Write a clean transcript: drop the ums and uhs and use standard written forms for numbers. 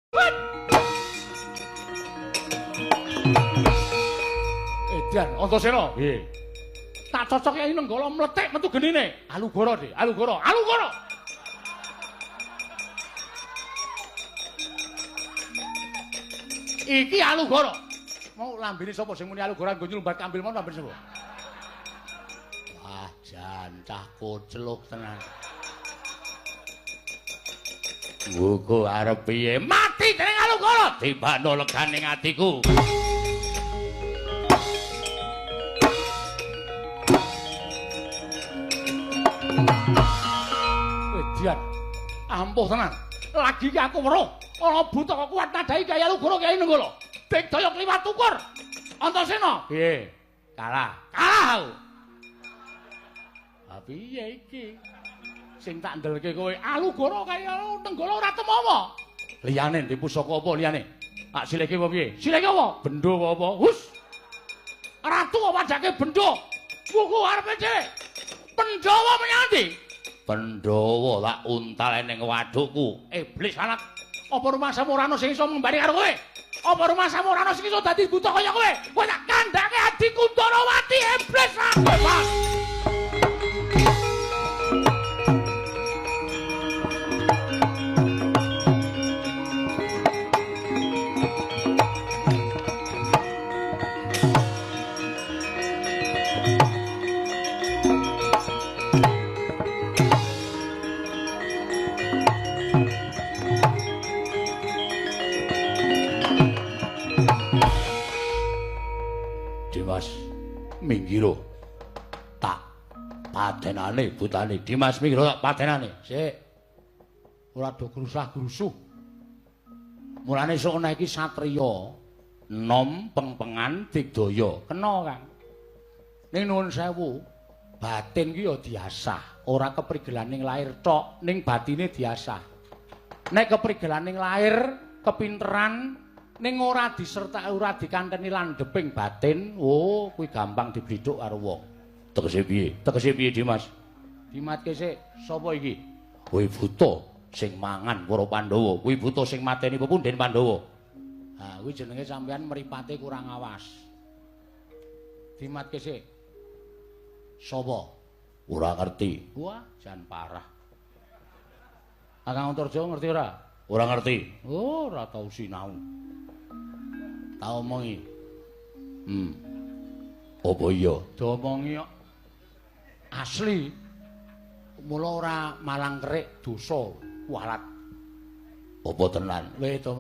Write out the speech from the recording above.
Edan, Antasena. Nggih. Tak cocok Kyai Nenggala mlethik metu genine. Alugoro, Dik. Alugoro. Alugoro. Iki Alugoro. Mau lambene sapa sing muni Alugoro nggo nyelumbat kambil mau lambene sapa? Wah, jan cah kocluk tenan. Nggo arep piye? Mati dening Alugoro. Tibano leganing atiku. Edian. Ampuh tenan. Lagi iki aku weruh ana buta kok kuat nadai Kyai Alugoro Kyai Nenggala. Digdaya kliwat ukur. Antasena. Piye? Kalah. Kalah aku. Ha piye iki? Sing tak ndelke kowe Alugoro kaya Nenggala ora temawa. Liyane ndi pusaka apa liyane? Tak silihke apa piye? Silihke apa? Bendo apa apa? Hus. Ratu kok wajake bendo. Buku arepe dhewe. Pandhawa menyang ndi? Pandhawa tak untal ning wadukku. Iblis anak. Apa rumasamu ora ana sing iso ngembari karo kowe? Apa rumasamu ora ana sing iso dadi buta kaya kowe? Kowe tak kandhake adikku Ndarawati iblis aku. Dimas minggiro tak patenane butane. Dimas minggiro tak patenane. Sik. Ora do grusah-grusuh. Mulane sok ana iki satriya nom pengpengan digdaya. Kena, Kang. Ning nuwun sewu, batin ki ya diasah, ora keprigelaning lahir tok, ning batine diasah. Nek keprigelaning lahir, kepinteran ning ora disertai ora dikanteni landheping batin, oh kuwi gampang diblithuk karo wong. Tegese piye? Tegese piye, Dimas? Dimatke sik, sapa iki? Kuwi buta sing mangan para Pandhawa, kuwi buta sing mateni pepundhen Pandhawa. Ha, kuwi jenenge sampean mripate kurang awas. Dimatke sik. Sapa? Ora ngerti. Wah, jan parah. Kakang Antarja ngerti ora? Ora ngerti. Oh, ora tau sinau. Tak omongi. Apa iya? Diomongi kok. Asli. Mula ora malang kerik dosa kualat. Apa tenan? Weh to.